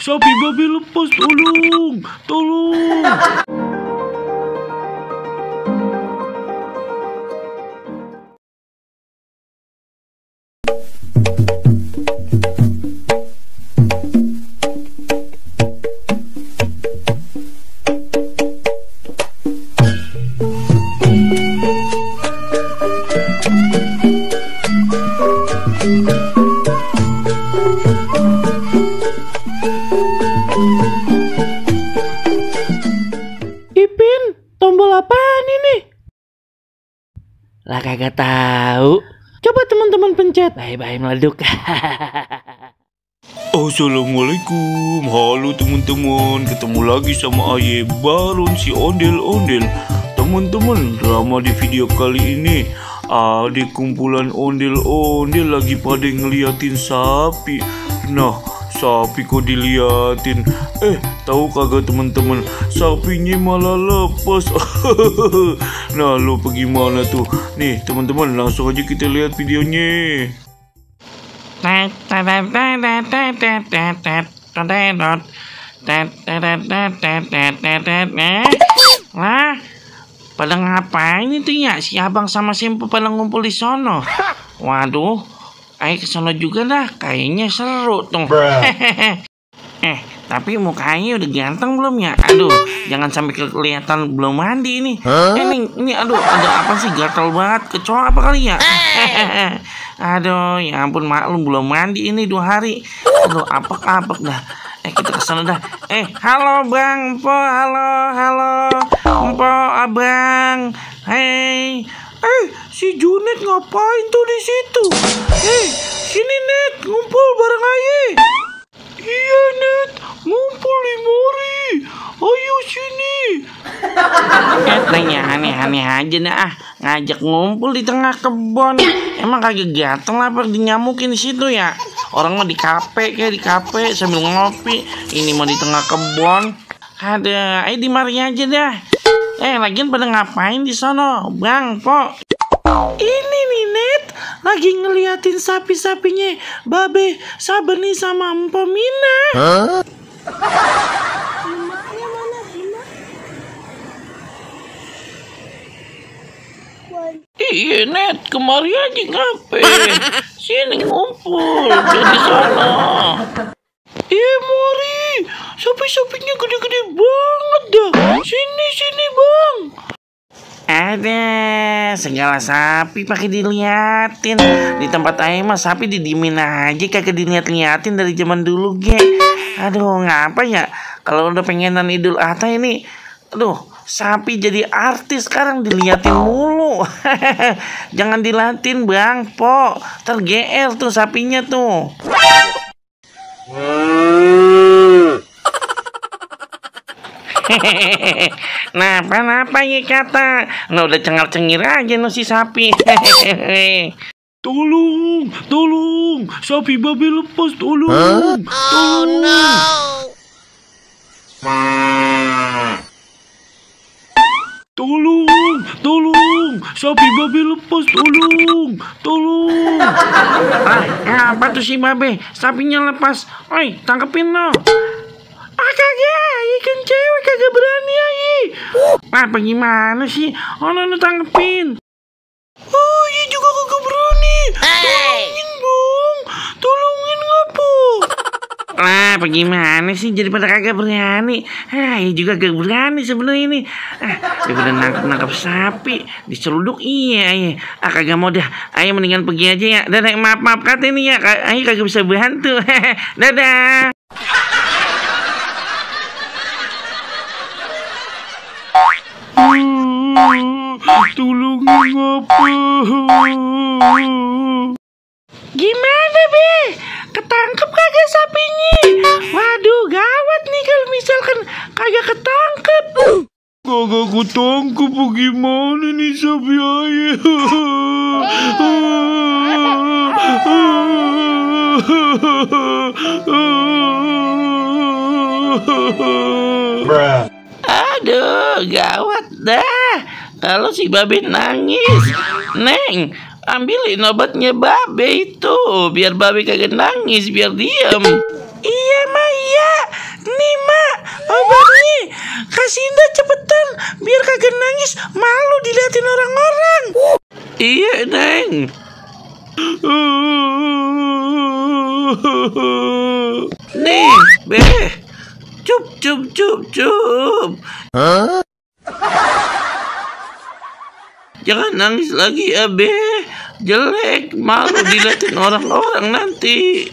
sapi babi lepas, tolong, tolong. Ipin, tombol apaan ini? Lah kagak tahu. Coba teman-teman pencet. Bye-bye meleduk. Assalamualaikum, halo teman-teman. Ketemu lagi sama Aye Baron si ondel-ondel. Teman-teman, drama di video kali ini ada kumpulan ondel-ondel lagi pada ngeliatin sapi. Nah, sapi kok diliatin. Tahu kagak teman-teman, sapinya malah lepas. Nah, lo bagaimana tuh? Nih teman-teman, langsung aja kita lihat videonya. Lah, pada ngapain itu ya? Si abang sama Simpu pada ngumpul di sono. Waduh, ayo ke sono juga dah. Kayaknya seru tuh. Tapi mukanya udah ganteng belum ya? Aduh, jangan sampai kelihatan belum mandi ini. Ini aduh, ada apa sih, gatal banget. Kecoa apa kali ya? Aduh, ya ampun, maklum belum mandi ini 2 hari. Aduh, apek-apek dah. Kita kesana dah. Halo Bang Empo, halo Empo, Abang. Hei, Si Junet ngapain tuh di situ? Sini Net, ngumpul bareng Aye. Iya Net, ngumpul di mari. Ayo sini. Katanya aneh-aneh aja dah. Ngajak ngumpul di tengah kebon. Emang kagak ganteng lah apa dinyamukin di situ ya? Orang mah di kafe sambil ngopi. Ini mau di tengah kebon. Ada, ayo di mari aja dah. Lagian pada ngapain di sono, Bang Po? Ini nih Net, lagi ngeliatin sapi-sapinya Babe Sabeni sama Empo Mina. Iya Net, kemari aja ngapain? Sini ngumpul di sana. Iya mari, sapi-sapinya gede-gede banget dah. Sini Bang. Ada segala sapi pakai diliatin. Di tempat Aing mah sapi didiemin aja, kagak dilihat-liatin dari zaman dulu ge. Aduh, ngapa ya? Kalau udah pengenan Idul Adha ini, aduh, sapi jadi artis sekarang diliatin mulu. Jangan dilatin Bang Po, terGR tuh sapinya tuh. Nah, apa ya kata? Nah, udah cengar-cengir aja no si sapi. Tolong, sapi babi lepas, tolong. Tolong, sapi babi lepas, tolong. Apa tuh si babe? Sapinya lepas. Oi, tangkepin lo. Kagak, ikan cewek kagak berani Aye. Apa gimana sih? No, tangkepin. Iya juga kagak berani. Tolongin Bang, tolongin ngapa? Apa gimana sih? Jadi pada kagak berani. Iya juga kagak berani sebenarnya ini. Daripada nangkep sapi diseruduk, iya. Kagak mau dah. Ayo mendingan pergi aja ya. Dadah, maaf kata ini ya. Ayo kagak bisa bantu. Dadah. Tolongin apa? Gimana Be? Ketangkep kagak sapinya? Waduh, gawat nih kalau misalkan kagak ketangkep. Kagak ketangkep bagaimana nih sapi Aye? Aduh, gawat dah. Kalau si Babe nangis, Neng, ambilin obatnya Babe itu, biar Babe kagak nangis, biar diem. Iya Ma, iya. Nih, Ma, obatnya. Kasih Indah cepetan, biar kagak nangis. Malu diliatin orang-orang. Iya, Neng. Nih, Be. Cup, cup, cup, cup. Jangan nangis lagi ya, Be. Jelek, malu diliatin orang-orang nanti.